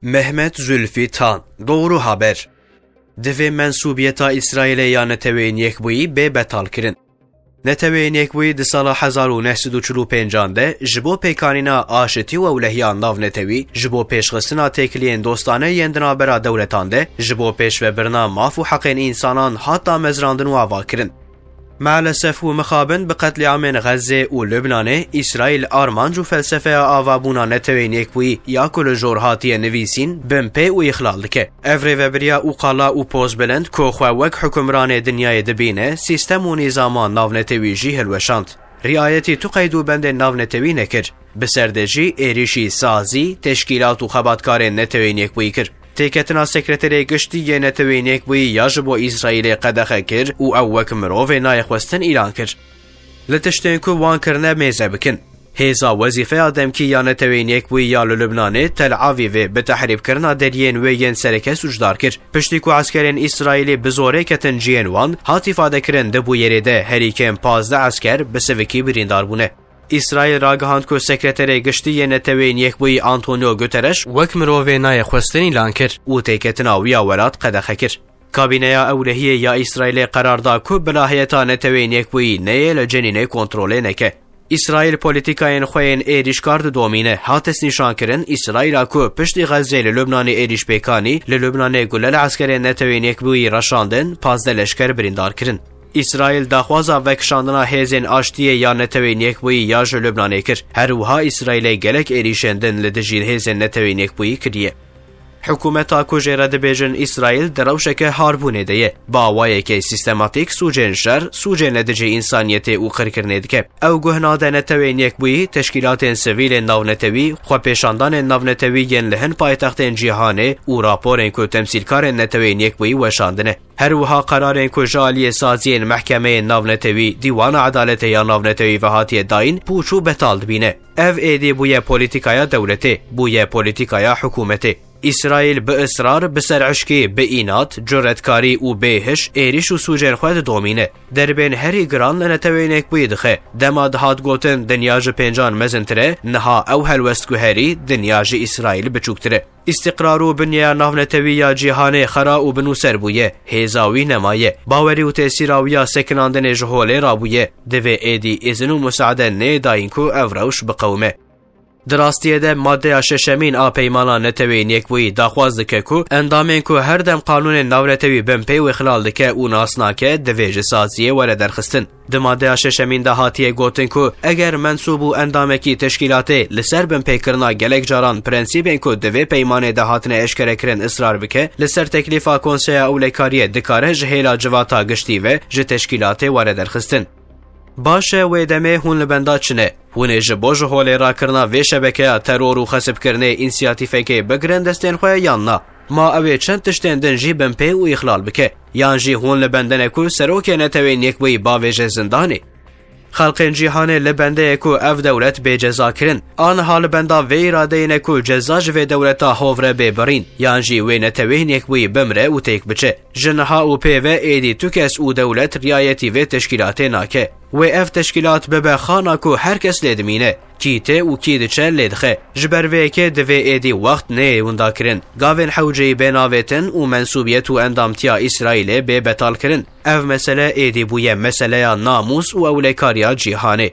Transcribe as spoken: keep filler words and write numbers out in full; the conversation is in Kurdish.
Mehmet Zülfü Tan, Doğru Haber. Divê mensûbiyeta Îsraîlê ya Neteweyên Yekbûyî bê betalkirin. Neteweyên Yekbûyî di sala hezar û neh sed û çil û pêncan de ji bo pêkanîna aşitî û ewlehiya navnetewî, ji bo pêşxistina têkiliyên dostane yên di navbera dewletan de, ji bo pêşvebirina maf û heqên însanan hat damezrandin û avakirin. Maalesef û mixabin bi qetlîamên Xezzê û Lubnanê, Îsraîl armanc û felsefeya avabûna Neteweyên Yekbûyî ya ku li jor hatiye nivîsîn, binpê û îxlal dike. Ev rêvebiriya û qala û pozbilind ku xwe wek hukimranê dinyayê dibîne, sîstem û nîzama navnetewî jî hilweşand. Riayetî tu qeyd û bendên navnetewî nekir. Bi ser de jî êrîşî sazî, teşkîlat û xebatkarên Neteweyên Yekbûyî kir. Têketina Sekreterê Giştî yê Neteweyên Yekbûyî ya ji bo Îsraîlê qedexe kir û ew wek mirovê nayê xwestin îlan kir. Li tiştên ku wan kirine mêze bikin. Hêza Wezîfeya Demkî ya Neteweyên Yekbûyî ya li Lubnanê, Tel Avîvê, bi tehrîbkirina deriyên wê yên sereke sûcdar kir. Piştî ku eskerên Îsraîlî bi zorê ketin cihên wan, hat îfadekirin di bûyerê de herî kêm pazdeh esker bi sivikî birîndar bûne. Îsraîl ragihand ku Sekreterê Giştî yê Neteweyên Yekbûyî Antonio Guterres wek mirovê nayê xwestin îlan kir û têketina wî ya welat qedexe kir. Kabîneya Ewlehiyê ya Îsraîlê qerar da ku bila heyeta Neteweyên Yekbûyî neyê li Cenînê kontrolê neke. Îsraîl polîtîkayên xwe yên êrîşkar didomîne. Hat destnîşankirin, Îsraîla ku piştî Xezzê li Lubnanê êrîş pêk anî, li Lubnanê gule li eskerên Neteweyên Yekbûyî reşandin, pazdeh leşker birîndar kirin. Îsraîl daxwaza vekişandina hêzên aştiyê ya Neteweyên Yekbûyî ya ji Lubnanê kir. Her wiha Îsraîlê gelek êrîşên din li dijî hêzên Neteweyên Yekbûyî kiriye. Hikûmeta ku jê re dibêjin Îsraîl di rewşeke harbûnê de ye, bi awayekê sîstematîk sûcên şer, sûcên li dijî însaniyetê û qirkirinê dike. Ew guh nade Neteweyên Yekbûyî, teşkîlatên sivîl ên navnetewî, xwepêşandanên navnetewî yên li hin paytextên cîhanê û raporên ku temsîlkarên Neteweyên Yekbûyî weşandine. Her wiha qerarên ku ji aliyê saziyên mehkemeyên navnetewî, Dîwana Edaletê ya Navnetewî ve hatiye dayîn, pûç û betal dibîne. Ev êdî bûye polîtîkaya dewletê, bûye polîtîkaya hikûmetê. Îsraîl bi israr, bi serhişkî, bi înat, curetkarî û bêhiş êrîş û sûcên xwe didomîne. Derbên herî giran li Neteweyên Yekbûyî dixe. Dema dihat gotin dinya ji pêncan mezintir e, niha ew helwestguherî dinya ji Îsraîl biçûktir e. Îstiqrar û binyeya navnetewî ya cîhanê xera û binûser bûye, hêza wî nemaye. Bawerî û tesîra wî ya sekinandinê ji holê rabûye. Divê êdî îzin û musaade neyê dayîn ku ev rewş biqewime. Di rastiyê de maddeya şeşemîn a Peymana Neteweyên Yekbûyî daxwaz dike ku endamên ku her dem qanûnên navnetewî binpê û îxlal dike û nas nake, divê ji saziyê were derxistin. Di maddeya şeşemîn de hatiye gotin ku eger mensûb û endamekî teşkîlatê li ser binpêkirina gelek caran prensîbên ku di vê peymanê de hatine eşkerekirin israr bike, li ser teklîfa Konseya Ewlekariyê dikare ji hêla civata giştî ve ji teşkîlatê were derxistin. Baş e, wê demê hûn li benda çi ne? Hûn ê ji bo ji holê rakirina vê şebekeya teror û xesibkirinê însiyatîfekê bigirin destên xwe yan na? Ma ew ê çend tiştên din jî binpê û îxlal bike? Yan jî hûn li bende ne ku Serokê Neteweyên Yekbûyî bavêje zindanê? Xelkên cîhanê li bende ye ku ev dewlet bê ceza kirin. A niha li benda vê îradeyê ne ku ceza ji vê dewleta hovre bê birîn, yan jî wê Neteweyên Yekbûyî bimre û têk biçe. Ji niha û pê ve êdî tu kes û dewlet riayetî vê teşkîlatê nake. Wê ev teşkîlat bibe xana ku her kes lê dimîne. Kî tê û kî diçe lê dixe. Ji ber vê yekê divê êdî wext neyê windakirin. Gavên hewceyî bê navêtin û mensûbiyet û endamtiya Îsraîlê bê betalkirin. Ev mesele êdî bûye meseleya namûs û ewlekariya cîhanê.